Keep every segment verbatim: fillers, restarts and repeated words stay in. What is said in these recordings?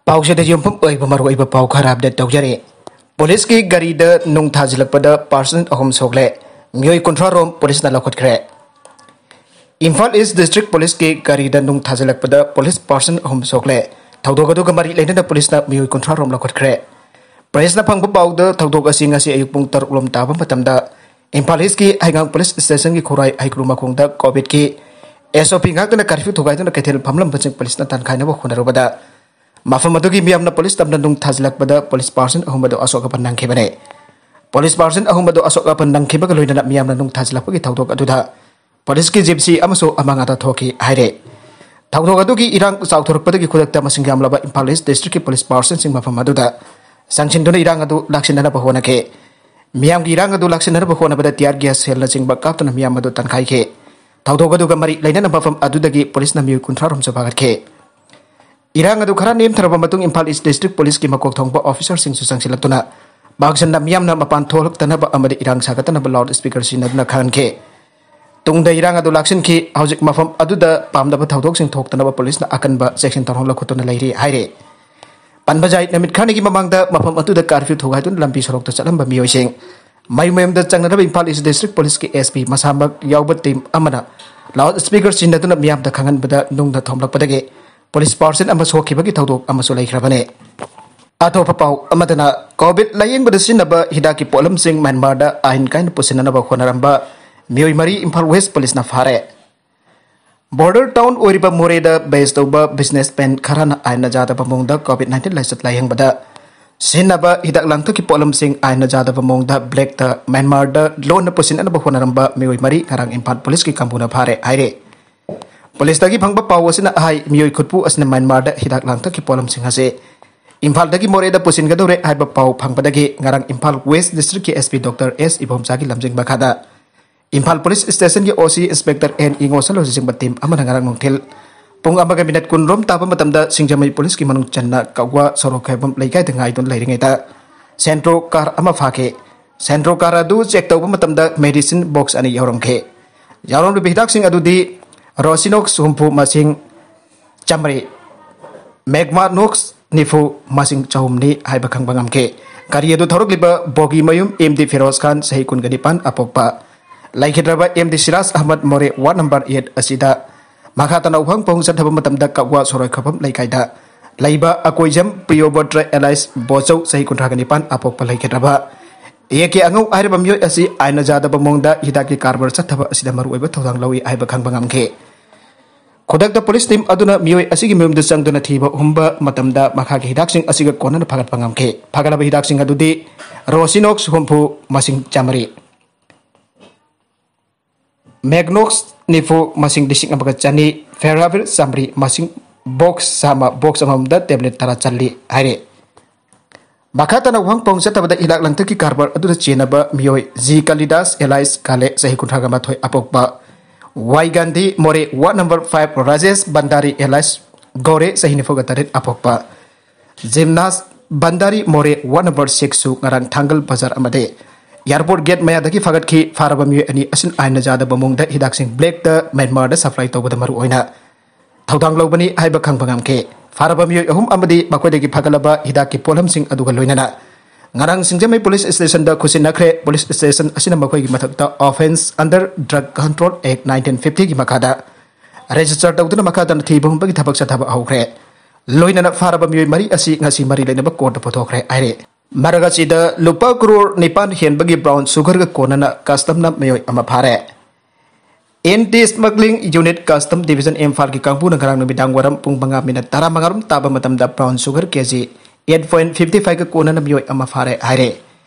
ꯄꯥꯎꯁꯤꯗ ꯌꯨꯝꯐꯝ ꯑꯣꯏꯕ ꯃꯔꯨꯑꯣꯏꯕ ꯄꯥꯎ ꯈꯔ ꯑꯞꯗꯦꯠ ꯇꯧꯖꯔꯤ꯫ ꯄꯨꯂꯤꯁꯀꯤ ꯒꯥꯔꯤꯗ ꯅꯨꯡ ꯊꯥꯖꯤꯜꯂꯛꯄꯗ ꯄꯥꯔꯁꯟ ꯑꯍꯨꯝ ꯁꯣꯛꯂꯦ, ꯃꯤꯑꯣꯏ ꯀꯨꯟꯊ꯭ꯔꯥ ꯔꯣꯝ ꯄꯨꯂꯤꯁꯅ ꯂꯧꯈꯠꯈ꯭ꯔꯦ꯫ ꯏꯝꯐꯥꯜ ꯏꯁ ꯗꯤꯁꯇ꯭ꯔꯤꯛ ꯄꯨꯂꯤꯁꯀꯤ ꯒꯥꯔꯤꯗ ꯅꯨꯡ ꯊꯥꯖꯤꯜꯂꯛꯄꯗ ꯄꯨꯂꯤꯁ ꯄꯥꯔꯁꯟ ꯑꯍꯨꯝ ꯁꯣꯛꯂꯦ꯫ ꯊꯧꯗꯣꯛ ꯑꯗꯨꯒ ꯃꯔꯤ ꯂꯩꯅꯅ ꯄꯨꯂꯤꯁꯅ ꯃꯤꯑꯣꯏ ꯀꯨꯟꯊ꯭ꯔꯥ ꯔꯣꯝ ꯂꯧꯈꯠꯈ꯭ꯔꯦ꯫ ꯄ꯭ꯔꯦꯁꯅ ꯐꯪꯕ ꯄꯥꯎꯗ ꯊꯧꯗꯣꯛ ꯑꯁꯤ ꯉꯁꯤ ꯑꯌꯨꯛ ꯄꯨꯡ ꯇꯔꯨꯛ ꯂꯣꯝ ꯇꯥꯕ ꯃꯇꯝꯗ ꯏꯝꯐꯥꯜ ꯏꯁꯀꯤ ꯍꯩꯉꯥꯡ ꯄꯨꯂꯤꯁ ꯁ꯭ꯇꯦꯁꯟꯒꯤ ꯈꯨꯔꯥꯏ ꯍꯩꯀ꯭ꯔꯨ ꯃꯈꯣꯡꯗ ꯀꯣꯚꯤꯗꯀꯤ ꯑꯦꯁ ꯑꯣ ꯄꯤ ꯉꯥꯛꯇꯨꯅ ꯀꯔꯐ꯭ꯌꯨ ꯊꯨꯒꯥꯏꯗꯨꯅ ꯀꯩꯊꯦꯜ ꯐꯝꯂꯝꯕꯁꯤꯡ ꯄꯨꯂꯤꯁꯅ ꯇꯥꯟꯈꯥꯏꯅꯕ ꯍꯣꯠꯅꯔꯨꯕꯗ ꯃꯐꯝ ꯑꯗꯨꯒꯤ ꯃꯤꯌꯥꯝꯅ ꯄꯨꯂꯤꯁ ꯇꯝꯅ ꯅꯨꯡ ꯊꯥꯖꯤꯜꯂꯛꯄꯗ ꯄꯨꯂꯤꯁ ꯄꯥꯔꯁꯟ ꯑꯍꯨꯝ ꯑꯗꯨ ꯑꯁꯣꯛ ꯑꯄꯟ ꯅꯪꯈꯤꯕꯅꯤ꯫ ꯄꯨꯂꯤꯁ ꯄꯥꯔꯁꯟ ꯑꯍꯨꯝ ꯑꯗꯨ ꯑꯁꯣꯛ ꯑꯄꯟ ꯅꯪꯈꯤꯕꯒ ꯂꯣꯏꯅꯅ ꯃꯤꯌꯥꯝꯅ ꯅꯨꯡ ꯊꯥꯖꯤꯜꯂꯛꯄꯒꯤ ꯊꯧꯗꯣꯛ ꯑꯗꯨꯗ ꯄꯨꯂꯤꯁꯀꯤ ꯖꯤꯞꯁꯤ ꯑꯃꯁꯨ ꯑꯃꯥꯡ ꯑꯇꯥ ꯊꯣꯛꯈꯤ ꯍꯥꯏꯔꯦ꯫ ꯊꯧꯗꯣꯛ ꯑꯗꯨꯒꯤ ꯏꯔꯥꯡ ꯆꯥꯎꯊꯣꯔꯛꯄꯗꯒꯤ ꯈꯨꯗꯛꯇ ꯃꯁꯤꯡ ꯌꯥꯝꯂꯕ ꯏꯝꯐꯥꯜ ꯏꯁ ꯗꯤꯁꯇ꯭ꯔꯤꯛꯀꯤ ꯄꯨꯂꯤꯁ ꯄꯥꯔꯁꯟꯁꯤꯡ ꯃꯐꯝ ꯑꯗꯨꯗ ꯆꯪꯁꯤꯟꯗꯨꯅ ꯏꯔꯥꯡ ꯑꯗꯨ ꯂꯥꯛꯁꯤꯟꯅꯅꯕ ꯍꯣꯠꯅꯈꯤ꯫ ꯃꯤꯌꯥꯝꯒꯤ ꯏꯔꯥꯡ ꯑꯗꯨ ꯂꯥꯛꯁꯤꯟꯅꯅꯕ ꯍꯣꯠꯅꯕꯗ ꯇꯤꯌꯥꯔ ꯒ꯭ꯌꯥꯁ ꯁꯦꯜꯅꯆꯤꯡꯕ ꯀꯥꯞꯇꯨꯅ ꯃꯤꯌꯥꯝ ꯑꯗꯨ ꯇꯥꯟꯈꯥꯏꯈꯤ꯫ ꯊꯧꯗꯣꯛ ꯑꯗꯨꯒ ꯃꯔꯤ ꯂꯩꯅꯅ ꯃꯐꯝ ꯑꯗꯨꯗꯒꯤ ꯄꯨꯂꯤꯁꯅ ꯃꯤꯑꯣꯏ ꯀꯨꯟꯊ꯭ꯔꯥ ꯔꯣꯝꯁꯨ ꯐꯥꯒꯠꯈꯤ꯫ ꯏꯔꯥꯡ ꯑꯗꯨ ꯈꯔ ꯅꯦꯝꯊꯔꯕ ꯃꯇꯨꯡ ꯏꯝꯐꯥꯜ ꯏꯁ ꯗꯤꯁꯇ꯭ꯔꯤꯛ ꯄꯨꯂꯤꯁꯀꯤ ꯃꯀꯣꯛ ꯊꯣꯡꯕ ꯑꯣꯐꯤꯁꯔꯁꯤꯡꯁꯨ ꯆꯪꯁꯤꯜꯂꯛꯇꯨꯅ ꯃꯍꯥꯛꯁꯤꯟꯅ ꯃꯤꯌꯥꯝꯅ ꯃꯄꯥꯟ ꯊꯣꯛꯂꯛꯇꯅꯕ ꯑꯃꯗꯤ ꯏꯔꯥꯡ ꯁꯥꯒꯠꯇꯅꯕ ꯂꯥꯎꯗ ꯁ꯭ꯄꯤꯀꯔ ꯁꯤꯖꯤꯟꯅꯗꯨꯅ ꯈꯪꯍꯟꯈꯤ꯫ ꯇꯨꯡꯗ ꯏꯔꯥꯡ ꯑꯗꯨ ꯂꯥꯛꯁꯤꯟꯈꯤ꯫ ꯍꯧꯖꯤꯛ ꯃꯐꯝ ꯑꯗꯨꯗ ꯄꯥꯝꯗꯕ ꯊꯧꯗꯣꯛꯁꯤꯡ ꯊꯣꯛꯇꯅꯕ ꯄꯨꯂꯤꯁꯅ ꯑꯀꯟꯕ ꯆꯦꯛꯁꯤꯟ ꯊꯧꯔꯥꯡ ꯂꯧꯈꯠꯇꯨꯅ ꯂꯩꯔꯤ ꯍꯥꯏꯔꯤ꯫ ꯄꯟꯕ ꯌꯥꯏ, ꯅꯨꯃꯤꯠ ꯈꯔꯅꯤꯒꯤ ꯃꯃꯥꯡꯗ ꯃꯐꯝ ꯑꯗꯨꯗ ꯀꯥꯔꯐ꯭ꯌꯨ ꯊꯨꯒꯥꯏꯗꯨꯅ ꯂꯝꯕꯤ ꯁꯣꯔꯣꯛꯇ ꯆꯠꯂꯝꯕ ꯃꯤꯑꯣꯏꯁꯤꯡ ꯃꯌꯨꯝ ꯃꯌꯨꯝꯗ ꯆꯪꯅꯅꯕ ꯏꯝꯐꯥꯜ ꯏꯁ ꯗꯤꯁꯇ꯭ꯔꯤꯛ ꯄꯨꯂꯤꯁꯀꯤ ꯑꯦꯁ ꯄꯤ ꯃꯁꯥꯃꯛ ꯌꯥꯎꯕ ꯇꯤꯝ ꯑꯃꯅ ꯂꯥꯎꯗ ꯁ꯭ꯄꯤꯀꯔ ꯁꯤꯖꯤꯟꯅꯗꯨꯅ ꯃꯤꯌꯥꯝꯗ ꯈꯪꯍꯟꯕꯗ ꯅꯨꯡꯅ ꯊꯣꯝꯂꯛꯄꯗꯒꯤ ꯄꯨꯂꯤꯁ ꯄꯥꯔꯁꯟ ꯑꯃ ꯁꯣꯛꯈꯤꯕꯒꯤ ꯊꯧꯗꯣꯛ ꯑꯃꯁꯨ ꯂꯩꯈ꯭ꯔꯕꯅꯤ꯫ ꯑꯇꯣꯞꯄ ꯄꯥꯎ ꯑꯃꯗꯅ, ꯀꯣꯚꯤꯗ ꯂꯥꯌꯦꯡꯕꯗ ꯁꯤꯖꯤꯟꯅꯕ ꯍꯤꯗꯥꯛꯀꯤ ꯄꯣꯠꯂꯝꯁꯤꯡ ꯃ꯭ꯌꯥꯟꯃꯥꯔꯗ ꯑꯥꯏꯟ ꯀꯥꯏꯅ ꯄꯨꯁꯤꯟꯅꯅꯕ ꯍꯣꯠꯅꯔꯝꯕ ꯃꯤꯑꯣꯏ ꯃꯔꯤ ꯏꯝꯐꯥꯜ ꯋꯦꯁ ꯄꯨꯂꯤꯁꯅ ꯐꯥꯔꯦ꯫ ꯕꯣꯔꯗꯔ ꯇꯥꯎꯟ ꯑꯣꯏꯔꯤꯕ ꯃꯣꯔꯦꯗ ꯕꯦꯁ ꯇꯧꯕ ꯕꯤꯖꯤꯅꯦꯁ ꯃꯦꯟ ꯈꯔꯅ ꯑꯥꯏꯟꯅ ꯌꯥꯗꯕ ꯃꯑꯣꯡꯗ ꯀꯣꯚꯤꯗ ꯅꯥꯏꯟꯇꯤꯟ ꯂꯥꯏꯆꯠ ꯂꯥꯌꯦꯡꯕꯗ ꯁꯤꯖꯤꯟꯅꯕ ꯍꯤꯗꯥꯛ ꯂꯥꯡꯊꯛꯀꯤ ꯄꯣꯠꯂꯝꯁꯤꯡ ꯑꯥꯏꯟꯅ ꯌꯥꯗꯕ ꯃꯑꯣꯡꯗ ꯕ꯭ꯂꯦꯛꯇ ꯃ꯭ꯌꯥꯟꯃꯥꯔꯗ ꯂꯣꯟꯅ ꯄꯨꯁꯤꯟꯅꯅꯕ ꯍꯣꯠꯅꯔꯝꯕ ꯃꯤꯑꯣꯏ ꯃꯔꯤ ꯉꯔꯥꯡ ꯏꯝꯐꯥꯜ ꯄꯨꯂꯤꯁꯀꯤ ꯀꯥꯡꯕꯨꯅ ꯐꯥꯔꯦ ꯍꯥꯏꯔꯦ꯫ ꯄꯨꯂꯤꯁꯇꯒꯤ ꯐꯪꯕ ꯄꯥꯎ ꯑꯁꯤꯅ ꯍꯥꯏ, ꯃꯤꯑꯣꯏ ꯈꯨꯠꯄꯨ ꯑꯁꯤꯅ ꯃ꯭ꯌꯥꯟꯃꯥꯔꯗ ꯍꯤꯗꯥꯛ ꯂꯥꯡꯊꯛꯀꯤ ꯄꯣꯠꯂꯝꯁꯤꯡ ꯑꯁꯤ ꯏꯝꯐꯥꯜꯗꯒꯤ ꯃꯣꯔꯦꯗ ꯄꯨꯁꯤꯟꯒꯗꯧꯔꯦ ꯍꯥꯏꯕ ꯄꯥꯎ ꯐꯪꯕꯗꯒꯤ ꯉꯔꯥꯡ ꯏꯝꯐꯥꯜ ꯋꯦꯁ ꯗꯤꯁꯇ꯭ꯔꯤꯛꯀꯤ ꯑꯦꯁ ꯄꯤ ꯗꯣꯛꯇꯔ ꯑꯦꯁ ꯏꯕꯣꯝꯆꯥꯒꯤ ꯂꯝꯖꯤꯡ ꯃꯈꯥꯗ ꯏꯝꯐꯥꯜ ꯄꯨꯂꯤꯁ ꯁ꯭ꯇꯦꯁꯟꯒꯤ ꯑꯣ ꯁꯤ ꯏꯟꯁꯄꯦꯛꯇꯔ ꯑꯦꯟ ꯏꯉꯣꯁꯟ ꯂꯨꯆꯤꯡꯕ ꯇꯤꯝ ꯑꯃꯅ ꯉꯔꯥꯡ ꯅꯨꯡꯊꯤꯜ ꯄꯨꯡ ꯑꯃꯒ ꯃꯤꯅꯠ ꯀꯨꯟ ꯔꯣꯝ ꯇꯥꯕ ꯃꯇꯝꯗ ꯁꯤꯡꯖꯃꯩ ꯄꯨꯂꯤꯁꯀꯤ ꯃꯅꯨꯡ ꯆꯟꯅ ꯀꯛꯋꯥ ꯁꯣꯔꯣꯛ ꯈꯥꯏꯕꯝ ꯂꯩꯀꯥꯏꯗ ꯉꯥꯏꯗꯨꯅ ꯂꯩꯔꯤꯉꯩꯗ ꯁꯦꯟꯇ꯭ꯔꯣ ꯀꯥꯔ ꯑꯃ ꯐꯥꯈꯤ꯫ ꯁꯦꯟꯇ꯭ꯔꯣ ꯀꯥꯔ ꯑꯗꯨ ꯆꯦꯛ ꯇꯧꯕ ꯃꯇꯝꯗ ꯃꯦꯗꯤꯁꯤꯟ ꯕꯣꯛꯁ ꯑꯅꯤ ꯌꯥꯎꯔꯝꯈꯤ꯫ ꯌꯥꯎꯔꯝꯂꯤꯕ ꯍꯤꯗꯥꯛꯁꯤꯡ ꯑꯗꯨꯗꯤ ꯔꯣꯁꯤꯅꯣꯛꯁ ꯍꯨꯝꯐꯨ ꯃꯁꯤꯡ ꯆꯥꯃꯔꯤ, ꯃꯦꯒꯃꯥꯅꯣꯛꯁ ꯅꯤꯐꯨ, ꯃꯁꯤꯡ ꯆꯍꯨꯝꯅꯤ ꯍꯥꯏꯕ ꯈꯪꯕ ꯉꯝꯈꯤ꯫ ꯒꯥꯔꯤ ꯑꯗꯨ ꯊꯧꯔꯛꯂꯤꯕ ꯕꯣꯒꯤ ꯃꯌꯨꯝ ꯑꯦꯝ ꯗꯤ ꯐꯤꯔꯣꯖ ꯈꯥꯟ, ꯆꯍꯤ ꯀꯨꯟꯒ ꯅꯤꯄꯥꯟ ꯑꯄꯣꯛꯄ, ꯂꯩꯈꯤꯗ꯭ꯔꯕ ꯑꯦꯝ ꯗꯤ ꯁꯤꯔꯥꯖ ꯑꯍꯃꯗ ꯃꯣꯔꯦ, ꯋꯥꯔꯗ ꯅꯝꯕꯔ ꯑꯦꯠ ꯑꯁꯤꯗ ꯃꯈꯥ ꯇꯥꯅ ꯎꯐꯪ ꯐꯪ ꯆꯠꯊꯕ ꯃꯇꯝꯗ ꯀꯛꯋꯥ ꯁꯣꯔꯣꯏꯈꯣꯐꯝ ꯂꯩꯀꯥꯏꯗ ꯂꯩꯕ ꯑꯀꯣꯏꯖꯝ ꯄ꯭ꯔꯤꯌꯣꯕꯇ꯭ꯔ ꯑꯦꯂꯥꯏꯁ ꯕꯣꯆꯧ, ꯆꯍꯤ ꯀꯨꯟꯊ꯭ꯔꯥꯒ ꯅꯤꯄꯥꯟ ꯑꯄꯣꯛꯄ, ꯂꯩꯈꯤꯗ꯭ꯔꯕ ꯑꯦ ꯀꯦ ꯑꯉꯧ ꯍꯥꯏꯔꯤꯕ ꯃꯤꯑꯣꯏ ꯑꯁꯤ ꯑꯥꯏꯟꯅ ꯌꯥꯗꯕ ꯃꯑꯣꯡꯗ ꯍꯤꯗꯥꯛꯀꯤ ꯀꯔꯕꯥꯔ ꯆꯠꯊꯕ ꯑꯁꯤꯗ ꯃꯔꯨꯑꯣꯏꯕ ꯊꯧꯗꯥꯡ ꯂꯧꯏ ꯍꯥꯏꯕ ꯈꯪꯕ ꯉꯝꯈꯤ꯫ ꯈꯨꯗꯛꯇ ꯄꯨꯂꯤꯁ ꯇꯤꯝ ꯑꯗꯨꯅ ꯃꯤꯑꯣꯏ ꯑꯁꯤꯒꯤ ꯃꯌꯨꯝꯗ ꯆꯪꯗꯨꯅ ꯊꯤꯕ ꯍꯨꯝꯕ ꯃꯇꯝꯗ ꯃꯈꯥꯒꯤ ꯍꯤꯗꯥꯛꯁꯤꯡ ꯑꯁꯤꯒ ꯀꯣꯟꯅꯅ ꯐꯒꯠꯄ ꯉꯝꯈꯤ꯫ ꯐꯒꯠꯂꯕ ꯍꯤꯗꯥꯛꯁꯤꯡ ꯑꯗꯨꯗꯤ ꯔꯣꯁꯤꯅꯣꯛꯁ ꯍꯨꯝꯐꯨ, ꯃꯁꯤꯡ ꯆꯥꯃꯔꯤ, ꯃꯦꯒꯅꯣꯛꯁ ꯅꯤꯐꯨ, ꯃꯁꯤꯡ ꯂꯤꯁꯤꯡ ꯑꯃꯒ ꯆꯅꯤ, ꯐꯦꯔꯥꯚꯤꯜ ꯆꯥꯃꯔꯤ, ꯃꯁꯤꯡ ꯕꯣꯛꯁ ꯆꯥꯝꯃ, ꯕꯣꯛꯁ ꯑꯃꯃꯝꯗ ꯇꯦꯕ꯭ꯂꯦꯠ ꯇꯔꯥ ꯆꯜꯂꯤ ꯍꯥꯏꯔꯤ꯫ ꯃꯈꯥ ꯇꯥꯅ ꯋꯥꯍꯪ ꯄꯥꯎ ꯆꯠꯊꯕꯗ ꯍꯤꯗꯥꯛ ꯂꯥꯡꯊꯛꯀꯤ ꯀꯔꯕꯥꯔ ꯑꯗꯨꯗ ꯆꯦꯟꯅꯕ ꯃꯤꯑꯣꯏ ꯖꯤ ꯀꯥꯂꯤꯗꯥꯁ ꯑꯦꯂꯥꯏꯁ ꯀꯥꯂꯦ, ꯆꯍꯤ ꯀꯨꯟꯊ꯭ꯔꯥꯒ ꯃꯥꯊꯣꯏ ꯑꯄꯣꯛꯄ, Y Gandhi More, ward number five, Rajesh Bhandari alias Gore, ꯆꯍꯤ ꯅꯤꯐꯨꯒ ꯇꯔꯦꯠ ꯑꯄꯣꯛꯄ, ꯖꯤꯝꯅꯥꯁ ꯚꯟꯗꯥꯔꯤ ꯃꯣꯔꯦ, ꯋꯥꯔꯗ ꯅꯝꯕꯔ ꯁꯤꯛꯁꯁꯨ ꯉꯔꯥꯡ ꯊꯥꯡꯒꯜ ꯕꯖꯥꯔ ꯑꯃꯗꯤ ꯑꯦꯌꯥꯔꯄꯣꯔꯠ ꯒꯦꯠ ꯃꯌꯥꯗꯒꯤ ꯐꯥꯒꯠꯈꯤ꯫ ꯐꯥꯔꯕ ꯃꯤꯑꯣꯏ ꯑꯅꯤ ꯑꯁꯤꯅ ꯑꯥꯏꯟꯅ ꯌꯥꯗꯕ ꯃꯑꯣꯡꯗ ꯍꯤꯗꯥꯛꯁꯤꯡ ꯕ꯭ꯂꯦꯛꯇ ꯃ꯭ꯌꯥꯟꯃꯥꯔꯗ ꯁꯄ꯭ꯂꯥꯏ ꯇꯧꯕꯗ ꯃꯔꯨꯑꯣꯏꯅ ꯊꯧꯗꯥꯡ ꯂꯧꯕꯅꯤ ꯍꯥꯏꯕ ꯈꯪꯕ ꯉꯝꯈꯤ꯫ ꯐꯥꯔꯕ ꯃꯤꯑꯣꯏ ꯑꯍꯨꯝ ꯑꯃꯗꯤ ꯃꯈꯣꯏꯗꯒꯤ ꯐꯒꯠꯂꯕ ꯍꯤꯗꯥꯛꯀꯤ ꯄꯣꯠꯂꯝꯁꯤꯡ ꯑꯗꯨꯒ ꯂꯣꯏꯅꯅ ꯉꯔꯥꯡ ꯁꯤꯡꯖꯃꯩ ꯄꯨꯂꯤꯁ ꯁ꯭ꯇꯦꯁꯟꯗ ꯈꯨꯠꯁꯤꯟꯅꯈ꯭ꯔꯦ꯫ ꯄꯨꯂꯤꯁ ꯁ꯭ꯇꯦꯁꯟ ꯑꯁꯤꯅ ꯃꯈꯣꯏꯒꯤ ꯃꯊꯛꯇ Offence under Drug Control Act nineteen fifty ꯒꯤ ꯃꯈꯥꯗ ꯔꯦꯖꯤꯁꯇꯔ ꯇꯧꯗꯨꯅ ꯃꯈꯥ ꯇꯥꯅ ꯊꯤꯕ ꯍꯨꯝꯕꯒꯤ ꯊꯕꯛ ꯆꯠꯊꯕ ꯍꯧꯈ꯭ꯔꯦ꯫ ꯂꯣꯏꯅꯅ ꯐꯥꯔꯕ ꯃꯤꯑꯣꯏ ꯃꯔꯤ ꯑꯁꯤ ꯉꯁꯤ ꯃꯔꯤ ꯂꯩꯅꯕ ꯀꯣꯔꯠꯇ ꯄꯨꯊꯣꯛꯈ꯭ꯔꯦ ꯍꯥꯏꯔꯤ꯫ ꯃꯔꯛ ꯑꯁꯤꯗ ꯂꯨꯄꯥ ꯀ꯭ꯔꯣꯔ ꯅꯤꯄꯥꯟ ꯍꯦꯟꯕꯒꯤ ꯕ꯭ꯔꯥꯎꯟ ꯁꯨꯒꯔꯒ ꯀꯣꯟꯅꯅ ꯀꯁꯇꯝꯅ ꯃꯤꯑꯣꯏ ꯑꯃ ꯐꯥꯔꯦ꯫ ꯑꯦꯟꯇꯤ ꯁ꯭ꯃꯒ꯭ꯂꯤꯡ ꯌꯨꯅꯤꯠ ꯀꯁꯇꯝ ꯗꯤꯕꯤꯖꯟ ꯏꯝꯐꯥꯜꯒꯤ ꯀꯥꯡꯕꯨꯅ ꯉꯔꯥꯡ ꯅꯨꯃꯤꯗꯥꯡ ꯋꯥꯏꯔꯝ ꯄꯨꯡ ꯃꯉꯥ ꯃꯤꯅꯠ ꯇꯔꯥꯃꯉꯥꯔꯣꯝ ꯇꯥꯕ ꯃꯇꯝꯗ ꯕ꯭ꯔꯥꯎꯟ ꯁꯨꯒꯔ ꯀꯦꯖꯤ ꯑꯦꯠ ꯄꯣꯏꯟꯠ ꯐꯤꯐꯇꯤ ꯐꯥꯏꯚꯀ ꯀꯣꯟꯅꯅ ꯃꯤꯑꯣꯏ ꯑꯃ ꯐꯥꯔꯦ ꯍꯥꯏꯔꯦ꯫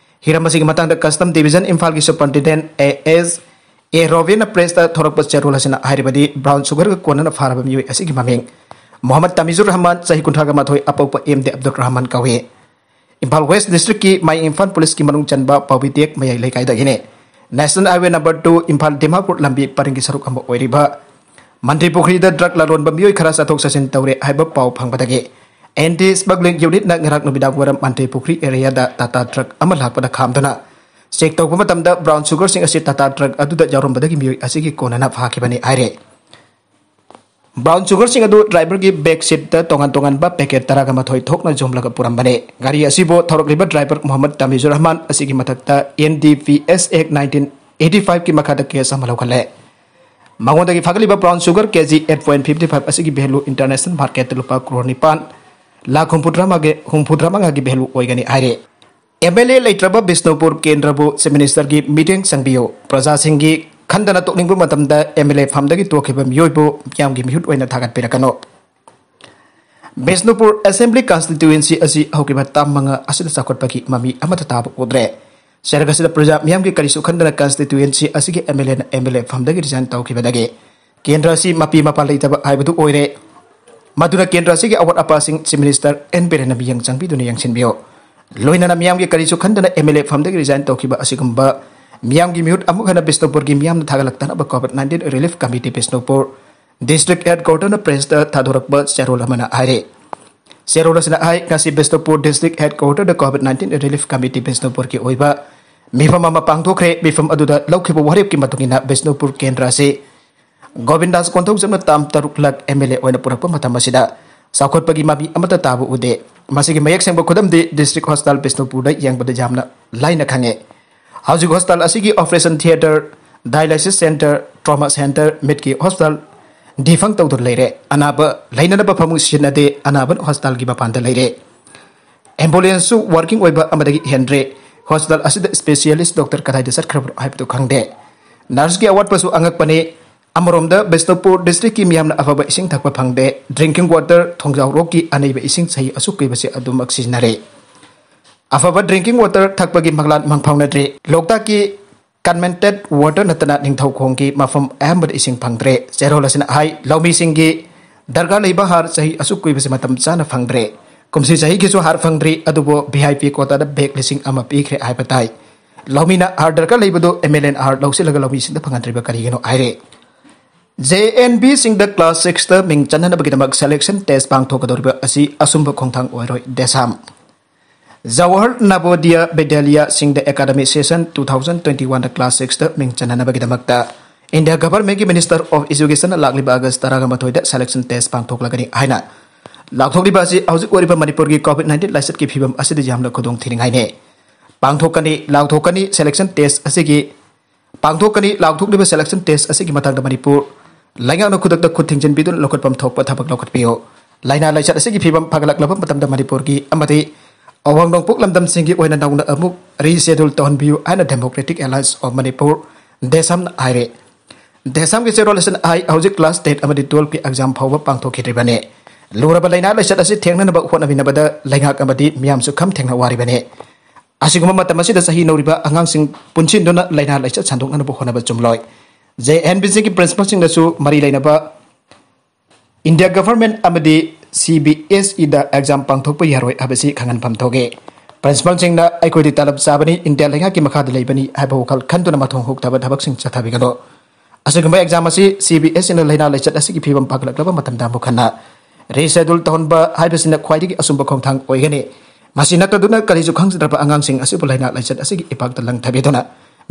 ꯍꯤꯔꯝ ꯑꯁꯤꯒꯤ ꯃꯇꯥꯡꯗ ꯀꯁꯇꯝ ꯗꯤꯕꯤꯖꯟ ꯏꯝꯐꯥꯜꯒꯤ ꯁꯨꯄꯔꯤꯟꯇꯦꯟꯗꯦꯟꯠ ꯑꯦ ꯑꯦꯁ ꯑꯦ ꯔꯣꯕꯤꯟꯅ ꯄ꯭ꯔꯦꯁꯇ ꯊꯣꯔꯛꯄ ꯆꯦꯔꯣꯜ ꯑꯁꯤꯅ ꯍꯥꯏꯔꯤꯕꯗꯤ, ꯕ꯭ꯔꯥꯎꯟ ꯁꯨꯒꯔꯒ ꯀꯣꯟꯅꯅ ꯐꯥꯔꯕ ꯃꯤꯑꯣꯏ ꯑꯁꯤꯒꯤ ꯃꯃꯤꯡ ꯃꯣꯍꯝꯃꯗ ꯇꯥꯃꯤꯖꯨꯔ ꯔꯍꯃꯥꯟ, ꯆꯍꯤ ꯀꯨꯟꯊ꯭ꯔꯥꯒ ꯃꯥꯊꯣꯏ ꯑꯄꯣꯛꯄ ꯑꯦꯝ ꯗꯤ ꯑꯕꯗꯨꯜ ꯔꯍꯃꯥꯟ ꯀꯧꯏ꯫ ꯏꯝꯐꯥꯜ ꯋꯦꯁ ꯗꯤꯁꯇ꯭ꯔꯤꯛꯀꯤ ꯃꯥꯏ ꯏꯝꯐꯥꯜ ꯄꯨꯂꯤꯁꯀꯤ ꯃꯅꯨꯡ ꯆꯟꯕ ꯄꯥꯎꯕꯤꯇꯦꯛ ꯃꯌꯥꯏ ꯂꯩꯀꯥꯏꯗꯒꯤꯅꯤ꯫ National highway number two Imphal Dimapur ꯂꯝꯕꯤ ꯄꯔꯤꯡꯒꯤ ꯁꯔꯨꯛ ꯑꯃ ꯑꯣꯏꯔꯤꯕ ꯃꯟꯇ꯭ꯔꯤ ꯄꯨꯈ꯭ꯔꯤꯗ ꯗ꯭ꯔꯒ ꯂꯂꯣꯟꯕ ꯃꯤꯑꯣꯏ ꯈꯔ ꯆꯠꯊꯣꯛ ꯆꯠꯁꯤꯟ ꯇꯧꯔꯦ ꯍꯥꯏꯕ ꯄꯥꯎ ꯐꯪꯕꯗꯒꯤ ꯑꯦꯟꯇꯤ ꯁ꯭ꯃꯒ꯭ꯂꯤꯡ ꯌꯨꯅꯤꯠꯅ ꯉꯔꯥꯡ ꯅꯨꯃꯤꯗꯥꯡ ꯋꯥꯏꯔꯝ ꯃꯟꯇ꯭ꯔꯤ ꯄꯨꯈ꯭ꯔꯤ ꯑꯦꯔꯤꯌꯥꯗ ꯇꯥꯇꯥ ꯇ꯭ꯔꯛ ꯑꯃ ꯂꯥꯛꯄꯗ ꯈꯥꯝꯗꯨꯅ ꯆꯦꯛ ꯇꯧꯕ ꯃꯇꯝꯗ ꯕ꯭ꯔꯥꯎꯟ ꯁꯨꯒꯔꯁꯤꯡ ꯑꯁꯤ ꯇꯥꯇꯥ ꯇ꯭ꯔꯛ ꯑꯗꯨꯗ ꯌꯥꯎꯔꯝꯕꯗꯒꯤ ꯃꯤꯑꯣꯏ ꯑꯁꯤꯒꯤ ꯀꯣꯟꯅꯅ ꯐꯥꯈꯤꯕꯅꯤ ꯍꯥꯏꯔꯦ꯫ Brown sugarꯁꯤꯡ ꯑꯗꯨ driverꯒꯤ back seatꯇ ꯇꯣꯉꯥꯟ ꯇꯣꯉꯥꯟꯕ packet ꯇꯔꯥꯒ ꯃꯥꯊꯣꯏ ꯊꯣꯛꯅ ꯌꯣꯝꯂꯒ ꯄꯨꯔꯝꯕꯅꯤ꯫ ꯒꯥꯔꯤ ꯑꯁꯤꯕꯨ ꯊꯧꯔꯛꯂꯤꯕ driver ꯃꯣꯍꯝꯃꯗ ꯇꯥꯃꯤꯖꯨꯔ ꯔꯍꯃꯥꯟ ꯑꯁꯤꯒꯤ ꯃꯊꯛꯇ N D P S Act nineteen eighty fiveꯀꯤ ꯃꯈꯥꯗ case ꯑꯃ ꯂꯧꯈꯠꯂꯦ꯫ ꯃꯉꯣꯟꯗꯒꯤ ꯐꯥꯒꯠꯂꯤꯕ brown sugar K G eight point fifty five ꯑꯁꯤꯒꯤ value international marketꯇ ꯂꯨꯄꯥ ꯀ꯭ꯔꯣꯔ ꯅꯤꯄꯥꯟ ꯂꯥꯈ ꯍꯨꯝꯐꯨꯇꯔꯥꯃꯉꯥꯒꯤ, ꯍꯨꯝꯐꯨꯇꯔꯥꯃꯉꯥꯒꯤ value ꯑꯣꯏꯒꯅꯤ ꯍꯥꯏꯔꯤ꯫ M L A ꯂꯩꯇ꯭ꯔꯕ ꯕꯤꯁꯅꯨꯄꯨꯔ ꯀꯦꯟꯗ꯭ꯔꯕꯨ Chief Ministerꯒꯤ ꯃꯤꯠꯌꯦꯡ ꯆꯪꯕꯤꯌꯨ꯫ ꯄ꯭ꯔꯖꯥꯁꯤꯡꯒꯤ ꯈꯟꯗꯅ ꯇꯣꯛꯅꯤꯡꯕ ꯃꯇꯝꯗ M L A ꯐꯝꯗꯒꯤ ꯇꯣꯛꯈꯤꯕ ꯃꯤꯑꯣꯏꯕꯨ ꯃꯤꯌꯥꯝꯒꯤ ꯃꯤꯍꯨꯠ ꯑꯣꯏꯅ ꯊꯥꯒꯠꯄꯤꯔꯛꯀꯅꯨ꯫ ꯕꯤꯁꯅꯨꯄꯨꯔ Assembly Constituency ꯑꯁꯤ ꯍꯧꯈꯤꯕ ꯇꯥꯡ ꯃꯉꯥ ꯑꯁꯤꯗ ꯆꯥꯎꯈꯠꯄꯒꯤ ꯃꯃꯤ ꯑꯃꯠꯇ ꯇꯥꯕ ꯎꯗ꯭ꯔꯦ꯫ ꯆꯩꯔꯛ ꯑꯁꯤꯗ ꯄ꯭ꯔꯖꯥ ꯃꯤꯌꯥꯝꯒꯤ ꯀꯔꯤꯁꯨ ꯈꯟꯗꯅ constituency ꯑꯁꯤꯒꯤ M L Aꯅ M L A ꯐꯝꯗꯒꯤ resign ꯇꯧꯈꯤꯕꯗꯒꯤ ꯀꯦꯟꯗ꯭ꯔ ꯑꯁꯤ ꯃꯄꯤ ꯃꯄꯥ ꯂꯩꯇꯕ ꯍꯥꯏꯕꯗꯨ ꯑꯣꯏꯔꯦ꯫ ꯃꯗꯨꯅ ꯀꯦꯟꯗ꯭ꯔ ꯑꯁꯤꯒꯤ ꯑꯋꯥꯠ ꯑꯄꯥꯁꯤꯡ Chief Minister N ꯕꯤꯔꯦꯟꯅ ꯃꯤꯠꯌꯦꯡ ꯆꯪꯕꯤꯗꯨꯅ ꯌꯦꯡꯁꯤꯟꯕꯤꯌꯨ꯫ ꯂꯣꯏꯅꯅ ꯃꯤꯌꯥꯝꯒꯤ ꯀꯔꯤꯁꯨ ꯈꯟꯗꯅ M L A ꯐꯝꯗꯒꯤ resign ꯇꯧꯈꯤꯕ ꯑꯁꯤꯒꯨꯝꯕ ꯃꯤꯌꯥꯝꯒꯤ ꯃꯤꯍꯨꯠ ꯑꯃꯨꯛ ꯍꯟꯅ ꯕꯤꯁꯅꯨꯄꯨꯔꯒꯤ ꯃꯤꯌꯥꯝꯅ ꯊꯥꯒꯠꯂꯛꯇꯅꯕ COVID nineteen Relief Committee Bishnupur District Headquarterꯅ pressꯇ ꯊꯥꯗꯣꯔꯛꯄ ꯆꯦꯔꯣꯜ ꯑꯃꯅ ꯍꯥꯏꯔꯤ꯫ ꯆꯦꯔꯣꯜ ꯑꯁꯤꯅ ꯍꯥꯏ, ꯉꯁꯤ Bishnupur District Headquarterꯗ COVID nineteen Relief Committee ꯕꯤꯁꯅꯨꯄꯨꯔꯒꯤ ꯑꯣꯏꯕ ꯃꯤꯐꯝ ꯑꯃ ꯄꯥꯡꯊꯣꯛꯈ꯭ꯔꯦ꯫ ꯃꯤꯐꯝ ꯑꯗꯨꯗ ꯂꯧꯈꯤꯕ ꯋꯥꯔꯦꯞꯀꯤ ꯃꯇꯨꯡ ꯏꯟꯅ ꯕꯤꯁꯅꯨꯄꯨꯔ ꯀꯦꯟꯗ꯭ꯔ ꯑꯁꯤ ꯒꯣꯕꯤꯟꯗꯥꯁ ꯀꯣꯟꯊꯧꯖꯝꯅ ꯇꯥꯝ ꯇꯔꯨꯛ ꯂꯛ M L A ꯑꯣꯏꯅ ꯄꯨꯔꯛꯄ ꯃꯇꯝ ꯑꯁꯤꯗ ꯆꯥꯎꯈꯠꯄꯒꯤ ꯃꯃꯤ ꯑꯃꯠꯇ ꯇꯥꯕ ꯎꯗꯦ꯫ ꯃꯁꯤꯒꯤ ꯃꯌꯦꯛ ꯁꯦꯡꯕ ꯈꯨꯗꯝꯗꯤ District Hospital ꯕꯤꯁꯅꯨꯄꯨꯔꯗ ꯌꯦꯡꯕꯗ ꯌꯥꯝꯅ ꯂꯥꯏꯅ ꯈꯪꯉꯦ꯫ ꯍꯧꯖꯤꯛ hospital ꯑꯁꯤꯒꯤ operation theatre, dialysis centre, trauma centre, ꯃꯤꯠꯀꯤ hospital defunct ꯇꯧꯗꯨꯅ ꯂꯩꯔꯦ꯫ ꯑꯅꯥꯕ ꯂꯩꯅꯅꯕ ꯐꯃꯨꯡ ꯁꯤꯖꯤꯟꯅꯗꯦ꯫ ꯑꯅꯥꯕꯅ hospitalꯒꯤ ꯃꯄꯥꯟꯗ ꯂꯩꯔꯦ꯫ Ambulanceꯁꯨ working ꯑꯣꯏꯕ ꯑꯃꯗꯒꯤ ꯍꯦꯟꯗ꯭ꯔꯦ꯫ Hospital ꯑꯁꯤꯗ specialist doctor ꯀꯗꯥꯏꯗ ꯆꯠꯈ꯭ꯔꯕꯅꯣ ꯍꯥꯏꯕꯗꯨ ꯈꯪꯗꯦ꯫ Nurseꯀꯤ ꯑꯋꯥꯠꯄꯁꯨ ꯑꯉꯛꯄꯅꯤ꯫ ꯑꯃꯔꯣꯝꯗ ꯕꯤꯁꯅꯨꯄꯨꯔ districtꯀꯤ ꯃꯤꯌꯥꯝꯅ ꯑꯐꯕ ꯏꯁꯤꯡ ꯊꯛꯄ ꯐꯪꯗꯦ꯫ Drinking water, ꯊꯣꯡꯖꯥꯎꯔꯣꯛꯀꯤ ꯑꯅꯩꯕ ꯏꯁꯤꯡ ꯆꯍꯤ ꯑꯁꯨꯛ ꯀꯨꯏꯕꯁꯦ ꯑꯗꯨꯃꯛ ꯁꯤꯖꯤꯟꯅꯔꯦ꯫ ꯑꯐꯕ drinking water ꯊꯛꯄꯒꯤ ꯃꯪꯂꯥꯟ ꯃꯪꯐꯥꯎꯅꯗ꯭ꯔꯤ꯫ ꯂꯣꯛꯇꯥꯛꯀꯤ contaminated water ꯅꯠꯇꯅ ꯅꯤꯡꯊꯧꯈꯣꯡꯒꯤ ꯃꯐꯝ ꯑꯌꯥꯝꯕꯗ ꯏꯁꯤꯡ ꯐꯪꯗ꯭ꯔꯦ꯫ ꯆꯦꯔꯣꯜ ꯑꯁꯤꯅ ꯍꯥꯏ, ꯂꯧꯃꯤꯁꯤꯡꯒꯤ ꯗꯔꯀꯥꯔ ꯂꯩꯕ ꯍꯥꯔ ꯆꯍꯤ ꯑꯁꯨꯛ ꯀꯨꯏꯕꯁꯤ ꯃꯇꯝ ꯆꯥꯅ ꯐꯪꯗ꯭ꯔꯦ꯫ ꯀꯨꯝꯁꯤ ꯆꯍꯤꯒꯤꯁꯨ ꯍꯥꯔ ꯐꯪꯗ꯭ꯔꯤ, ꯑꯗꯨꯕꯨ V I P quotaꯗ bag ꯂꯤꯁꯤꯡ ꯑꯃ ꯄꯤꯈ꯭ꯔꯦ ꯍꯥꯏꯕ ꯇꯥꯏ꯫ ꯂꯧꯃꯤꯅ ꯍꯥꯔ ꯗꯔꯀꯥꯔ ꯂꯩꯕꯗꯨ M L Aꯅ ꯍꯥꯔ ꯂꯧꯁꯤꯜꯂꯒ ꯂꯧꯃꯤꯁꯤꯡꯗ ꯐꯪꯍꯟꯗ꯭ꯔꯤꯕ ꯀꯔꯤꯒꯤꯅꯣ ꯍꯥꯏꯔꯦ꯫ J N Vꯁꯤꯡꯗ class sixꯇ ꯃꯤꯡ ꯆꯟꯅꯅꯕꯒꯤꯗꯃꯛ selection test ꯄꯥꯡꯊꯣꯛꯀꯗꯧꯔꯤꯕ ꯑꯁꯤ ꯑꯆꯨꯝꯕ ꯈꯣꯡꯊꯥꯡ ꯑꯣꯏꯔꯣꯏ, ꯗꯦꯁꯥꯝ꯫ Jawahar ꯅꯕꯣꯗꯤꯌꯥ ꯕꯤꯗ꯭ꯌꯥꯂꯌꯁꯤꯡꯗ academic session two thousand twenty-oneꯗ class sixꯇ ꯃꯤꯡ ꯆꯟꯅꯅꯕꯒꯤꯗꯃꯛꯇ ꯏꯟꯗꯤꯌꯥ ꯒꯚꯔꯟꯃꯦꯟꯠꯀꯤ Minister of Educationꯅ ꯂꯥꯛꯂꯤꯕ August ꯇꯔꯥꯒ ꯃꯥꯊꯣꯏꯗ selection test ꯄꯥꯡꯊꯣꯛꯂꯒꯅꯤ ꯍꯥꯏꯅ ꯂꯥꯎꯊꯣꯛꯂꯤꯕ ꯑꯁꯤ ꯍꯧꯖꯤꯛ ꯑꯣꯏꯔꯤꯕ ꯃꯅꯤꯄꯨꯔꯒꯤ COVID nineteen ꯂꯥꯏꯆꯠꯀꯤ ꯐꯤꯕꯝ ꯑꯁꯤꯗ ꯌꯥꯝꯅ ꯈꯨꯗꯣꯡ ꯊꯤꯅꯤꯡꯉꯥꯏꯅꯤ꯫ ꯄꯥꯡꯊꯣꯛꯀꯅꯤ, ꯂꯥꯎꯊꯣꯛꯀꯅꯤ selection test ꯑꯁꯤꯒꯤ ꯄꯥꯡꯊꯣꯛꯀꯅꯤ ꯂꯥꯎꯊꯣꯛꯂꯤꯕ selection test ꯑꯁꯤꯒꯤ ꯃꯇꯥꯡꯗ ꯃꯅꯤꯄꯨꯔ ꯂꯩꯉꯥꯛꯅ ꯈꯨꯗꯛꯇ ꯈꯨꯠ ꯊꯤꯡꯖꯤꯟꯕꯤꯗꯨꯅ ꯂꯧꯈꯠꯐꯝ ꯊꯣꯛꯄ ꯊꯕꯛ ꯂꯧꯈꯠꯄꯤꯌꯨ꯫ ꯂꯥꯏꯅꯥ ꯂꯥꯏꯆꯠ ꯑꯁꯤꯒꯤ ꯐꯤꯕꯝ ꯐꯒꯠꯂꯛꯂꯕ ꯃꯇꯝꯗ ꯃꯅꯤꯄꯨꯔꯒꯤ ꯑꯃꯗꯤ ꯑꯋꯥꯡ ꯅꯣꯡꯄꯣꯛ ꯂꯝꯗꯝꯁꯤꯡꯒꯤ ꯑꯣꯏꯅ ꯅꯧꯅ ꯑꯃꯨꯛ reschedule ꯇꯧꯍꯟꯕꯤꯌꯨ ꯍꯥꯏꯅ Democratic Alliance of Manipur, ꯗꯦꯁꯝꯅ ꯍꯥꯏꯔꯦ꯫ ꯗꯦꯁꯝꯒꯤ ꯆꯦꯔꯣꯜ ꯑꯁꯤꯅ ꯍꯥꯏ, ꯍꯧꯖꯤꯛ class ten ꯑꯃꯗꯤ twelveꯀꯤ exam ꯐꯥꯎꯕ ꯄꯥꯡꯊꯣꯛꯈꯤꯗ꯭ꯔꯤꯕꯅꯤ꯫ ꯂꯨꯔꯕ ꯂꯥꯏꯅꯥ ꯂꯥꯏꯆꯠ ꯑꯁꯤ ꯊꯦꯡꯅꯅꯕ ꯍꯣꯠꯅꯃꯤꯟꯅꯕꯗ ꯂꯩꯉꯥꯛ ꯑꯃꯗꯤ ꯃꯤꯌꯥꯝꯁꯨ ꯈꯝ ꯊꯦꯡꯅ ꯋꯥꯔꯤꯕꯅꯤ꯫ ꯑꯁꯤꯒꯨꯝꯕ ꯃꯇꯝ ꯑꯁꯤꯗ ꯆꯍꯤ ꯅꯧꯔꯤꯕ ꯑꯉꯥꯡꯁꯤꯡ ꯄꯨꯟꯁꯤꯟꯗꯨꯅ ꯂꯥꯏꯅꯥ ꯂꯥꯏꯆꯠ ꯁꯟꯗꯣꯛꯅꯅꯕ ꯍꯣꯠꯅꯕ ꯆꯨꯝꯂꯣꯏ꯫ JNVCꯒꯤ principalꯁꯤꯡꯅꯁꯨ ꯃꯔꯤ ꯂꯩꯅꯕ ꯏꯟꯗꯤꯌꯥ ꯒꯚꯔꯟꯃꯦꯟꯠ ꯑꯃꯗꯤ CBSEꯗ exam ꯄꯥꯡꯊꯣꯛꯄ ꯌꯥꯔꯣꯏ ꯍꯥꯏꯕꯁꯤ ꯈꯪꯍꯟꯐꯝ ꯊꯣꯛꯏ꯫ Principalꯁꯤꯡꯅ "ꯑꯩꯈꯣꯏꯗꯤ ꯇꯂꯕ ꯆꯥꯕꯅꯤ, ꯏꯟꯗꯤꯌꯥ ꯂꯩꯉꯥꯛꯀꯤ ꯃꯈꯥꯗ ꯂꯩꯕꯅꯤ" ꯍꯥꯏꯕ ꯋꯥꯈꯜ ꯈꯟꯗꯨꯅ ꯃꯊꯣꯡ ꯍꯨꯛꯇꯕ ꯊꯕꯛꯁꯤꯡ ꯆꯠꯊꯕꯤꯒꯅꯨ꯫ ꯑꯁꯤꯒꯨꯝꯕ exam ꯑꯁꯤ CBSEꯅ ꯂꯥꯏꯅꯥ ꯂꯥꯏꯆꯠ ꯑꯁꯤꯒꯤ ꯐꯤꯕꯝ ꯐꯒꯠꯂꯛꯂꯕ ꯃꯇꯝꯗ ꯑꯃꯨꯛ ꯍꯟꯅ reschedule ꯇꯧꯍꯟꯕ ꯍꯥꯏꯕꯁꯤꯅ ꯈ꯭ꯋꯥꯏꯗꯒꯤ ꯑꯆꯨꯝꯕ ꯈꯣꯡꯊꯥꯡ ꯑꯣꯏꯒꯅꯤ꯫ ꯃꯁꯤ ꯅꯠꯇꯗꯨꯅ ꯀꯔꯤꯁꯨ ꯈꯪꯖꯗ꯭ꯔꯕ ꯑꯉꯥꯡꯁꯤꯡ ꯑꯁꯤꯕꯨ ꯂꯥꯏꯅꯥ ꯂꯥꯏꯆꯠ ꯑꯁꯤꯒꯤ ꯏꯄꯥꯛꯇ ꯂꯪꯊꯕꯤꯗꯨꯅ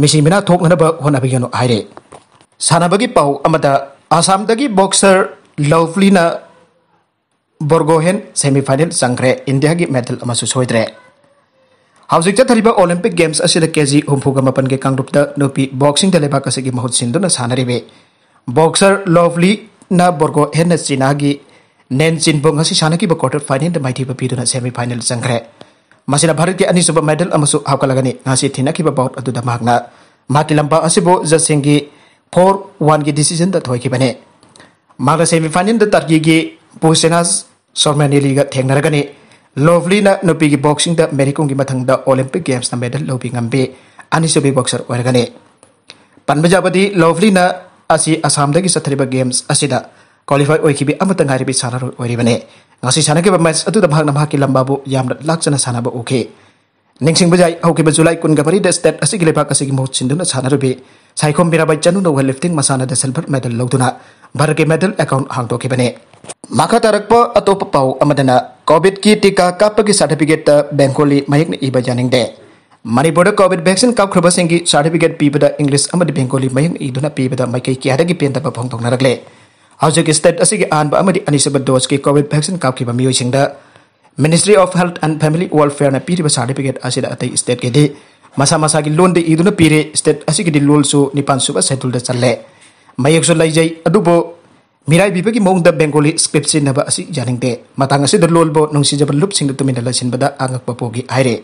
ꯃꯤꯁꯤ ꯃꯤꯅꯥ ꯊꯣꯛꯅꯅꯕ ꯍꯣꯠꯅꯕꯤꯒꯅꯨ ꯍꯥꯏꯔꯤ꯫ ꯁꯥꯟꯅꯕꯒꯤ ꯄꯥꯎ ꯑꯃꯗ, ꯑꯁꯥꯝꯗꯒꯤ boxer ꯂꯚꯂꯤꯅ ꯕꯣꯔꯒꯣꯍꯦꯟ semifinal ꯆꯪꯈ꯭ꯔꯦ꯫ ꯏꯟꯗꯤꯌꯥꯒꯤ medal ꯑꯃꯁꯨ ꯁꯣꯏꯗ꯭ꯔꯦ꯫ ꯍꯧꯖꯤꯛ ꯆꯠꯊꯔꯤꯕ Olympic Games ꯑꯁꯤꯗ KG ꯍꯨꯝꯐꯨꯒ ꯃꯥꯄꯟꯒꯤ ꯀꯥꯡꯂꯨꯞꯇ ꯅꯨꯄꯤ boxingꯗ ꯂꯩꯕꯥꯛ ꯑꯁꯤꯒꯤ ꯃꯍꯨꯠ ꯁꯤꯟꯗꯨꯅ ꯁꯥꯟꯅꯔꯤꯕꯤ boxer ꯂꯚꯂꯤꯅ ꯕꯣꯔꯒꯣꯍꯦꯟꯅ ꯆꯤꯅꯥꯒꯤ ꯅꯦꯟ ꯆꯤꯟꯕꯨ ꯉꯁꯤ ꯁꯥꯟꯅꯈꯤꯕ quarter finalꯗ ꯃꯥꯏꯊꯤꯕ ꯄꯤꯗꯨꯅ semifinal ꯆꯪꯈ꯭ꯔꯦ꯫ ꯃꯁꯤꯅ ꯚꯥꯔꯠꯀꯤ ꯑꯅꯤꯁꯨꯕ medal ꯑꯃꯁꯨ ꯍꯥꯞꯀꯠꯂꯒꯅꯤ꯫ ꯉꯁꯤ ꯊꯦꯡꯅꯈꯤꯕ bout ꯑꯗꯨꯗ ꯃꯍꯥꯛꯅ ꯃꯍꯥꯛꯀꯤ ꯂꯝꯕꯥ ꯑꯁꯤꯕꯨ ꯖꯖꯁꯤꯡꯒꯤ four oneꯒꯤ decisionꯗ ꯊꯣꯏꯈꯤꯕꯅꯤ꯫ ꯃꯍꯥꯛꯅ semifinalꯗ ꯇꯔꯀꯤꯒꯤ ꯄꯨꯁꯦꯅꯥꯁ ꯁꯣꯔꯃꯦꯅꯤꯂꯤꯒ ꯊꯦꯡꯅꯔꯒꯅꯤ꯫ ꯂꯚꯂꯤꯅ ꯅꯨꯄꯤꯒꯤ boxingꯗ ꯃꯦꯔꯤ ꯀꯣꯝꯒꯤ ꯃꯊꯪꯗ Olympic Gamesꯇ medal ꯂꯧꯕꯤ ꯉꯝꯕꯤ ꯑꯅꯤꯁꯨꯕꯤ boxer ꯑꯣꯏꯔꯒꯅꯤ꯫ ꯄꯟꯕ ꯌꯥꯕꯗꯤ, ꯂꯚꯂꯤꯅ ꯑꯁꯤ ꯑꯁꯥꯝꯗꯒꯤ ꯆꯠꯊꯔꯤꯕ games ꯑꯁꯤꯗ qualify ꯑꯣꯏꯈꯤꯕꯤ ꯑꯃꯠꯇ ꯉꯥꯏꯔꯕꯤ ꯁꯥꯟꯅꯔꯣꯏ ꯑꯣꯏꯔꯤꯕꯅꯤ꯫ ꯉꯁꯤ ꯁꯥꯟꯅꯈꯤꯕ match ꯑꯗꯨꯗ ꯃꯍꯥꯛꯅ ꯃꯍꯥꯛꯀꯤ ꯂꯝꯕꯥꯕꯨ ꯌꯥꯝꯅ ꯂꯥꯛꯆꯅ ꯁꯥꯟꯅꯕ ꯎꯈꯤ꯫ ꯅꯤꯡꯁꯤꯡꯕ ꯌꯥꯏ, ꯍꯧꯈꯤꯕ ꯖꯨꯂꯥꯏ ꯀꯨꯟꯒ ꯃꯔꯤꯗ state ꯑꯁꯤꯒꯤ ꯂꯩꯕꯥꯛ ꯑꯁꯤꯒꯤ ꯃꯍꯨꯠ ꯁꯤꯟꯗꯨꯅ ꯁꯥꯟꯅꯔꯨꯕꯤ Saikhom Mirabai ꯆꯅꯨꯅ weightlifting ꯃꯁꯥꯟꯅꯗ silver medal ꯂꯧꯗꯨꯅ ꯚꯥꯔꯠꯀꯤ medal account ꯍꯥꯡꯗꯣꯛꯈꯤꯕꯅꯤ꯫ ꯃꯈꯥ ꯇꯥꯔꯛꯄ ꯑꯇꯣꯞꯄ ꯄꯥꯎ ꯑꯃꯗꯅ, COVIDꯀꯤ ꯇꯤꯀꯥ ꯀꯥꯞꯄꯒꯤ certificateꯇ ꯕꯦꯡꯒꯣꯂꯤ ꯃꯌꯦꯛꯅ ꯏꯕ ꯌꯥꯅꯤꯡꯗꯦ꯫ ꯃꯅꯤꯄꯨꯔꯗ ꯀꯣꯚꯤꯗ ꯚꯦꯛꯁꯤꯟ ꯀꯥꯞꯈ꯭ꯔꯕꯁꯤꯡꯒꯤ ꯁꯥꯔꯇꯤꯐꯤꯀꯦꯠ ꯄꯤꯕꯗ ꯏꯪꯂꯤꯁ ꯑꯃꯗꯤ ꯕꯦꯡꯒꯣꯂꯤ ꯃꯌꯦꯛꯅ ꯏꯗꯨꯅ ꯄꯤꯕꯗ ꯃꯥꯏꯀꯩ ꯀꯌꯥꯗꯒꯤ ꯄꯦꯟꯗꯕ ꯐꯣꯡꯗꯣꯛꯅꯔꯛꯂꯦ꯫ ꯍꯧꯖꯤꯛ ꯁ꯭ꯇꯦꯠ ꯑꯁꯤꯒꯤ ꯑꯍꯥꯟꯕ ꯑꯃꯗꯤ ꯑꯅꯤꯁꯨꯕ ꯗꯣꯁꯀꯤ ꯀꯣꯚꯤꯗ ꯚꯦꯛꯁꯤꯟ ꯀꯥꯞꯈꯤꯕ ꯃꯤꯑꯣꯏꯁꯤꯡꯗ Ministry of Health and Family Welfare ꯅ ꯄꯤꯔꯤꯕ ꯁꯥꯔꯇꯤꯐꯤꯀꯦꯠ ꯑꯁꯤꯗ ꯑꯇꯩ ꯁ꯭ꯇꯦꯠꯀꯤꯗꯤ ꯃꯁꯥ ꯃꯁꯥꯒꯤ ꯂꯣꯟꯗ ꯏꯗꯨꯅ ꯄꯤꯔꯦ꯫ ꯁ꯭ꯇꯦꯠ ꯑꯁꯤꯒꯤꯗꯤ ꯂꯣꯜꯁꯨ ꯅꯤꯄꯥꯟ ꯁꯨꯕ ꯁꯦꯗꯨꯜꯗ ꯆꯜꯂꯦ꯫ ꯃꯌꯦꯛꯁꯨ ꯂꯩꯖꯩ, ꯑꯗꯨꯕꯨ ꯃꯤꯔꯥꯏꯕꯤꯕꯒꯤ ꯃꯑꯣꯡꯗ ꯕꯦꯡꯒꯣꯂꯤ ꯁ꯭ꯀ꯭ꯔꯤꯞ ꯁꯤꯖꯤꯟꯅꯕ ꯑꯁꯤ ꯌꯥꯅꯤꯡꯗꯦ꯫ ꯃꯇꯥꯡ ꯑꯁꯤꯗ ꯂꯣꯜꯕꯨ ꯅꯨꯡꯁꯤꯖꯕ ꯂꯨꯞꯁꯤꯡꯗ ꯇꯨꯃꯤꯟꯅ ꯂꯩꯁꯤꯟꯕꯗ ꯑꯉꯛꯄ ꯄꯣꯛꯏ ꯍꯥꯏꯔꯦ꯫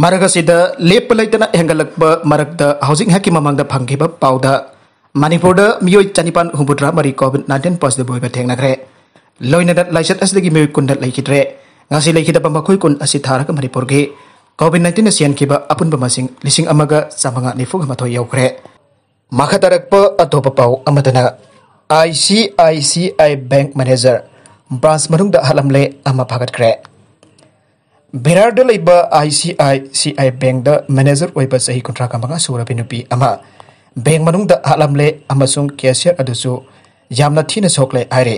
ꯃꯔꯛ ꯑꯁꯤꯗ ꯂꯦꯞꯄ ꯂꯩꯇꯅ ꯍꯦꯟꯒꯠꯂꯛꯄ ꯃꯔꯛꯇ ꯍꯧꯖꯤꯛ ꯉꯥꯏꯍꯥꯛꯀꯤ ꯃꯃꯥꯡꯗ ꯐꯪꯈꯤꯕ ꯄꯥꯎꯗ ꯃꯅꯤꯄꯨꯔꯗ ꯃꯤꯑꯣꯏ ꯆꯅꯤꯄꯥꯟ ꯍꯨꯝꯐꯨꯇꯔꯥ ꯃꯔꯤ ꯀꯣꯚꯤꯗ ꯅꯥꯏꯟꯇꯤꯟ ꯄꯣꯖꯤꯇꯤꯚ ꯑꯣꯏꯕ ꯊꯦꯡꯅꯈ꯭ꯔꯦ꯫ ꯂꯣꯏꯅꯅ ꯂꯥꯏꯆꯠ ꯑꯁꯤꯗꯒꯤ ꯃꯤꯑꯣꯏ ꯀꯨꯟꯗ ꯂꯩꯈꯤꯗ꯭ꯔꯦ꯫ ꯉꯁꯤ ꯂꯩꯈꯤꯗꯕ ꯃꯈꯣꯏ ꯀꯨꯟ ꯑꯁꯤ ꯊꯥꯔꯒ ꯃꯅꯤꯄꯨꯔꯒꯤ ꯀꯣꯚꯤꯗ ꯅꯥꯏꯟꯇꯤꯟꯅ ꯁꯤꯍꯟꯈꯤꯕ ꯑꯄꯨꯟꯕ ꯃꯁꯤꯡ ꯂꯤꯁꯤꯡ ꯑꯃꯒ ꯆꯥꯃꯉꯥ ꯅꯤꯐꯨꯒ ꯃꯥꯊꯣꯏ ꯌꯧꯈ꯭ꯔꯦ꯫ ꯃꯈꯥ ꯇꯥꯔꯛꯄ ꯑꯇꯣꯞꯄ ꯄꯥꯎ ꯑꯃꯗꯅ, ICICI Bank manager branch ꯃꯅꯨꯡꯗ ꯍꯥꯠꯂꯝꯂꯦ, ꯑꯃ ꯐꯥꯒꯠꯈ꯭ꯔꯦ꯫ ꯕꯤꯔꯥꯔꯗ ꯂꯩꯕ ICICI Bank ꯗ manager ꯑꯣꯏꯕ ꯆꯍꯤ ꯀꯨꯟꯊ꯭ꯔꯥꯒ ꯃꯉꯥ ꯁꯨꯔꯕꯤ ꯅꯨꯄꯤ ꯑꯃ bank ꯃꯅꯨꯡꯗ ꯍꯥꯠꯂꯝꯂꯦ ꯑꯃꯁꯨꯡ cashier ꯑꯗꯨꯁꯨ ꯌꯥꯝꯅ ꯊꯤꯅ ꯁꯣꯛꯂꯦ ꯍꯥꯏꯔꯦ꯫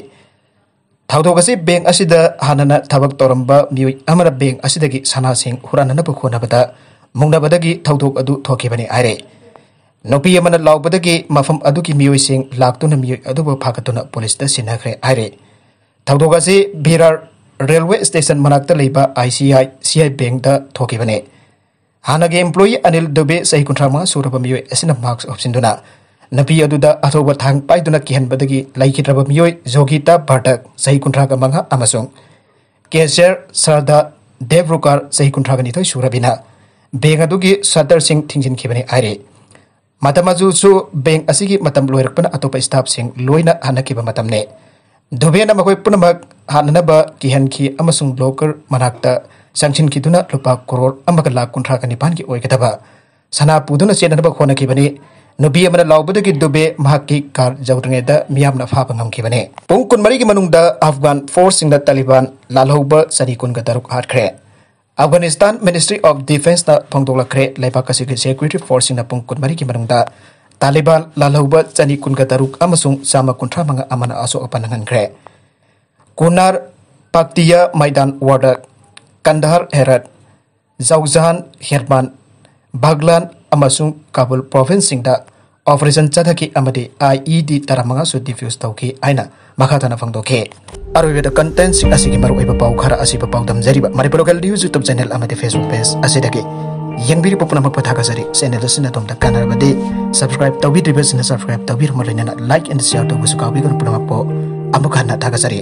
ꯊꯧꯗꯣꯛ ꯑꯁꯤ bank ꯑꯁꯤꯗ ꯍꯥꯟꯅꯅ ꯊꯕꯛ ꯇꯧꯔꯝꯕ ꯃꯤꯑꯣꯏ ꯑꯃꯅ bank ꯑꯁꯤꯗꯒꯤ ꯁꯅꯥꯁꯤꯡ ꯍꯨꯔꯥꯟꯅꯅꯕ ꯍꯣꯠꯅꯕꯗ ꯃꯨꯛꯅꯕꯗꯒꯤ ꯊꯧꯗꯣꯛ ꯑꯗꯨ ꯊꯣꯛꯈꯤꯕꯅꯤ ꯍꯥꯏꯔꯦ꯫ ꯅꯨꯄꯤ ꯑꯃꯅ ꯂꯥꯎꯕꯗꯒꯤ ꯃꯐꯝ ꯑꯗꯨꯒꯤ ꯃꯤꯑꯣꯏꯁꯤꯡ ꯂꯥꯛꯇꯨꯅ ꯃꯤꯑꯣꯏ ꯑꯗꯨꯕꯨ ꯐꯥꯒꯠꯇꯨꯅ ꯄꯨꯂꯤꯁꯇ ꯁꯤꯟꯅꯈ꯭ꯔꯦ ꯍꯥꯏꯔꯦ꯫ ꯊꯧꯗꯣꯛ ꯑꯁꯤ ꯚꯤꯔꯥꯔ railway station ꯃꯅꯥꯛꯇ ꯂꯩꯕ ICICI Bank ꯗ ꯊꯣꯛꯈꯤꯕꯅꯤ꯫ ꯍꯥꯟꯅꯒꯤ employee ꯑꯅꯤꯜ ꯗꯨꯕꯦ, ꯆꯍꯤ ꯀꯨꯟꯊ꯭ꯔꯥ ꯃꯉꯥ ꯁꯨꯔꯕ ꯃꯤꯑꯣꯏ ꯑꯁꯤꯅ mask ꯎꯞꯁꯤꯟꯗꯨꯅ ꯅꯨꯄꯤ ꯑꯗꯨꯗ ꯑꯊꯧꯕ ꯊꯥꯡ ꯄꯥꯏꯗꯨꯅ ꯀꯤꯍꯟꯕꯗꯒꯤ ꯂꯩꯈꯤꯗ꯭ꯔꯕ ꯃꯤꯑꯣꯏ ꯖꯣꯒꯤꯇꯥ ꯕꯔꯗꯛ, ꯆꯍꯤ ꯀꯨꯟꯊ꯭ꯔꯥꯒ ꯃꯉꯥ, ꯑꯃꯁꯨꯡ cashier ꯁꯔꯗꯥ ꯗꯦꯕ꯭ꯔꯨꯀꯥꯔ, ꯆꯍꯤ ꯀꯨꯟꯊ꯭ꯔꯥꯒ ꯅꯤꯊꯣꯏ ꯁꯨꯔꯕꯤꯅ bank ꯑꯗꯨꯒꯤ shutterꯁꯤꯡ ꯊꯤꯡꯖꯤꯟꯈꯤꯕꯅꯤ ꯍꯥꯏꯔꯤ꯫ ꯃꯇꯝ ꯑꯗꯨꯁꯨ bank ꯑꯁꯤꯒꯤ ꯃꯇꯝ ꯂꯣꯏꯔꯛꯄꯅ ꯑꯇꯣꯞꯄ staffꯁꯤꯡ ꯂꯣꯏꯅ ꯍꯟꯅꯈꯤꯕ ꯃꯇꯝꯅꯤ꯫ ꯗꯨꯕꯦꯅ ꯃꯈꯣꯏ ꯄꯨꯝꯅꯃꯛ ꯍꯥꯠꯅꯅꯕ ꯀꯤꯍꯟꯈꯤ ꯑꯃꯁꯨꯡ locker ꯃꯅꯥꯛꯇ ꯆꯪꯁꯤꯟꯈꯤꯗꯨꯅ ꯂꯨꯄꯥ ꯀ꯭ꯔꯣꯔ ꯑꯃꯒ ꯂꯥꯈ ꯀꯨꯟꯊ꯭ꯔꯥꯒ ꯅꯤꯄꯥꯟꯒꯤ ꯑꯣꯏꯒꯗꯕ ꯁꯅꯥ ꯄꯨꯗꯨꯅ ꯆꯦꯟꯅꯅꯕ ꯍꯣꯠꯅꯈꯤꯕꯅꯤ꯫ ꯅꯨꯄꯤ ꯑꯃꯅ ꯂꯥꯎꯕꯗꯒꯤ ꯗꯨꯕꯦ ꯃꯍꯥꯛꯀꯤ car ꯌꯧꯗ꯭ꯔꯤꯉꯩꯗ ꯃꯤꯌꯥꯝꯅ ꯐꯥꯕ ꯉꯝꯈꯤꯕꯅꯤ꯫ ꯄꯨꯡ ꯀꯨꯟꯃꯔꯤꯒꯤ ꯃꯅꯨꯡꯗ ꯑꯐꯒꯥꯟ forceꯁꯤꯡꯅ ꯇꯥꯂꯤꯕꯥꯟ ꯂꯥꯜꯍꯧꯕ ꯆꯅꯤ ꯀꯨꯟꯒ ꯇꯔꯨꯛ ꯍꯥꯠꯈ꯭ꯔꯦ꯫ ꯑꯐꯒꯥꯅꯤꯁꯇꯥꯟ Ministry of Defenceꯅ ꯐꯣꯡꯗꯣꯛꯂꯛꯈ꯭ꯔꯦ, ꯂꯩꯕꯥꯛ ꯑꯁꯤꯒꯤ security forceꯁꯤꯡꯅ ꯄꯨꯡ ꯀꯨꯟꯃꯔꯤꯒꯤ ꯃꯅꯨꯡꯗ ꯇꯥꯂꯤꯕꯥꯟ ꯂꯥꯜꯍꯧꯕ ꯆꯅꯤ ꯀꯨꯟꯒ ꯇꯔꯨꯛ ꯑꯃꯁꯨꯡ ꯆꯥꯝꯃ ꯀꯨꯟꯊ꯭ꯔꯥ ꯃꯉꯥ ꯑꯃꯅ ꯑꯁꯣꯛ ꯑꯄꯟ ꯅꯪꯍꯟꯈ꯭ꯔꯦ꯫ ꯀꯨꯅꯥꯔ, ꯄꯥꯛꯇꯤꯌꯥ, ꯃꯥꯏꯗꯥꯟ ꯋꯥꯔꯗꯛ, ꯀꯟꯗꯍꯥꯔ ꯍꯦꯔꯠ, ꯖꯧꯖꯥꯟ ꯍꯦꯔꯃꯥꯟ, ꯕꯥꯒ꯭ꯂꯥꯟ ꯑꯃꯁꯨꯡ ꯀꯥꯕꯨꯜ ꯄ꯭ꯔꯣꯚꯤꯟꯁꯁꯤꯡꯗ ꯑꯣꯄꯔꯦꯁꯟ ꯆꯠꯊꯈꯤ ꯑꯃꯗꯤ ꯑꯥꯏ ꯏ ꯗꯤ ꯇꯔꯥꯃꯉꯥꯁꯨ ꯗꯤꯐ꯭ꯌꯨꯁ ꯇꯧꯈꯤ ꯍꯥꯏꯅ ꯃꯈꯥ ꯇꯥꯅ ꯐꯣꯡꯗꯣꯛꯈꯤ꯫ ꯑꯔꯣꯏꯕꯗ ꯀꯟꯇꯦꯟꯁꯤꯡ ꯑꯁꯤꯒꯤ ꯃꯔꯨꯑꯣꯏꯕ ꯄꯥꯎ ꯈꯔ ꯑꯁꯤꯕꯨ ꯄꯥꯎꯗꯝꯖꯔꯤꯕ Manipur local news YouTube channel ꯑꯃꯗꯤ ꯐꯦꯁꯕꯨꯛ ꯄꯦꯖ ꯑꯁꯤꯗꯒꯤ ꯌꯦꯡꯕꯤꯔꯤꯕ ꯄꯨꯝꯅꯃꯛꯄꯨ ꯊꯥꯒꯠꯆꯔꯤ꯫ ꯆꯦꯅꯦꯜ ꯑꯁꯤꯅ ꯑꯗꯣꯝꯗ ꯀꯥꯟꯅꯔꯕꯗꯤ ꯁꯕꯁꯀ꯭ꯔꯥꯏꯕ ꯇꯧꯕꯤꯗ꯭ꯔꯤꯕꯁꯤꯡꯅ ꯁꯕꯁꯀ꯭ꯔꯥꯏꯕ ꯇꯧꯕꯤꯔꯝꯃ ꯂꯣꯏꯅꯅ ꯂꯥꯏꯛ ꯑꯦꯟ ꯁꯤꯌꯥꯔ ꯇꯧꯕꯁꯨ ꯀꯥꯎꯕꯤꯒꯅꯨ꯫ ꯄꯨꯝꯅꯃꯛꯄꯨ ꯑꯃꯨꯛ ꯍꯟꯅ ꯊꯥꯒꯠꯆꯔꯤ꯫